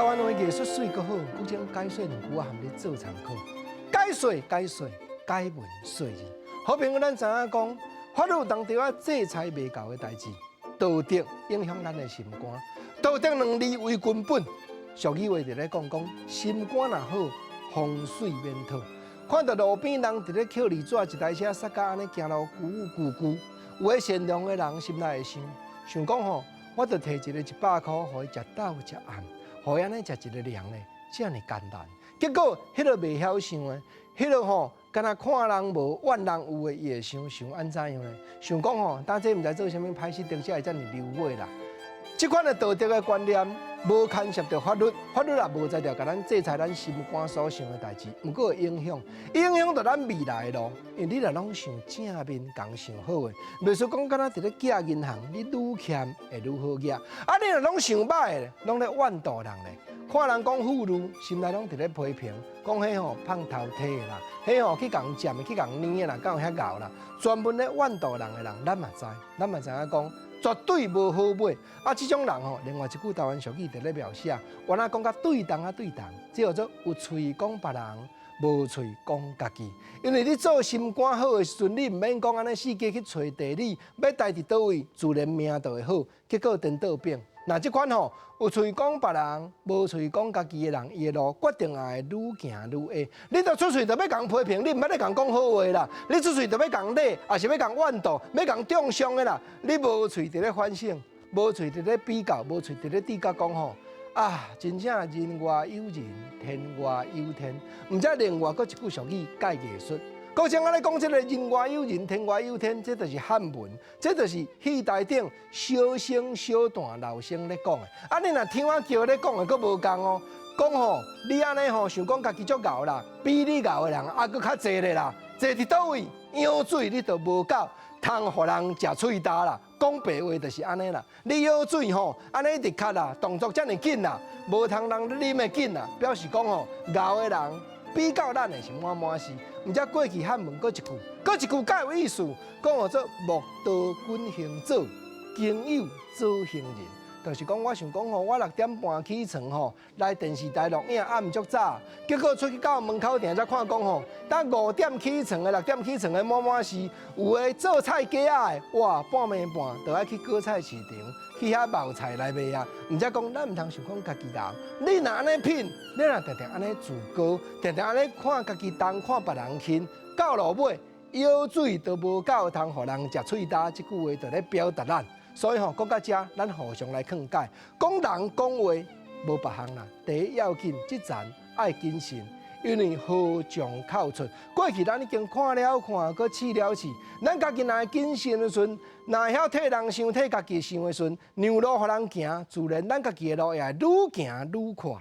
台灣話藝術媠閣好，閣將解說兩句仔含你做參考。解說解說解文說字。好朋友，咱知影講，法律當著愛制裁袂夠的代誌，道德影響咱的心肝。道德兩字為根本，俗語話佇咧講講，心肝若好，風水免討。看著路邊人佇咧抾字紙，一台車塞甲按呢行路咕咕咕，有的善良的人心內會想，想講吼，我著提一个100箍，予伊食晝食暗，予伊按呢食一个涼咧，遮爾艱難。結果，彼个袂曉想的，彼个吼，敢若看人無怨人有的，伊會想想按怎樣咧？想講吼，當這毋知做啥物歹事，才會遮爾流尾啦。這款的道德的觀念，無牽涉著法律，法律也無才調共咱制裁咱心肝所想的代誌，毋過會影響，影響著咱未來的路。因為你若攏想正面，共想好的，袂說講敢若佇咧寄銀行，你愈欠會愈好寄。啊，你若攏想歹的，攏咧怨妒人咧，看人講富裕，心內攏佇咧批評，講彼吼胖頭體的啦，彼吼去共佔的，去共捏的啦，敢有遐𠢕啦？專門咧怨妒人的人，咱嘛知，咱嘛知影講，絕對無好尾。啊，這種人吼，另外一句台灣俗語佇咧描寫，原來講甲對同啊對同，這叫做有喙講別人，無喙講家己。因為你做心肝好的時陣，你毋免講按呢四界去揣地理，欲待佇佗位，自然命就會好。結果顛倒變。若這款吼有喙講別人，無喙講家己的人，伊的路決定也會愈行愈矮。你著出喙著欲共批評，你毋捌咧共講好話啦。你出喙著欲共罵，抑是欲共怨妒，欲共中傷的啦。你無喙佇咧反省，無喙佇咧比較，無喙佇咧比較講吼啊！真正人外有人，天外有天。毋知另外閣一句俗語蓋藝術。閣像按呢講，這个人外有人，天外有天，這就是漢文，這就是戲台頂小生小旦老生咧講的。啊，你若聽我叫咧講的，閣無仝哦。講吼，你按呢吼想講家己足𠢕啦，比你𠢕的人猶閣較濟咧啦，濟佇佗位？舀水你就無夠，通予人食喙焦啦。講白話就是按呢啦。你舀水吼，按呢一直咳啦，動作遮爾緊啦，無通人啉的緊啦，表示講吼，𠢕的人比較咱的是滿滿是。毋知過去漢文閣一句，閣一句較有意思，講號做木刀滾行走，朋友做行人。就是講，我想講吼，我6點半起床吼，來電視台錄影，啊毋足早，結果出去到門口埕才看講吼，等五點起床的、6點起床的滿滿是，有的做菜粿仔的，哇，半暝半就愛去果菜市場去遐冒菜來賣啊。毋知講咱毋通想講家己𠢕，你若按呢品，你若定定按呢自高，定定按呢看家己重，看別人輕，到落尾舀水都無夠通予人食喙焦，這句話就咧表達咱。所以吼，講到遮，咱互相來勸解。講人講話無別項啦，第一要緊，這層愛謹慎，因為禍從口出。過去咱已經看了看，閣試了試。咱家己若會謹慎的時陣，若會曉替人想、替家己想的時陣，讓路予人行，自然咱家己的路也會愈行愈闊。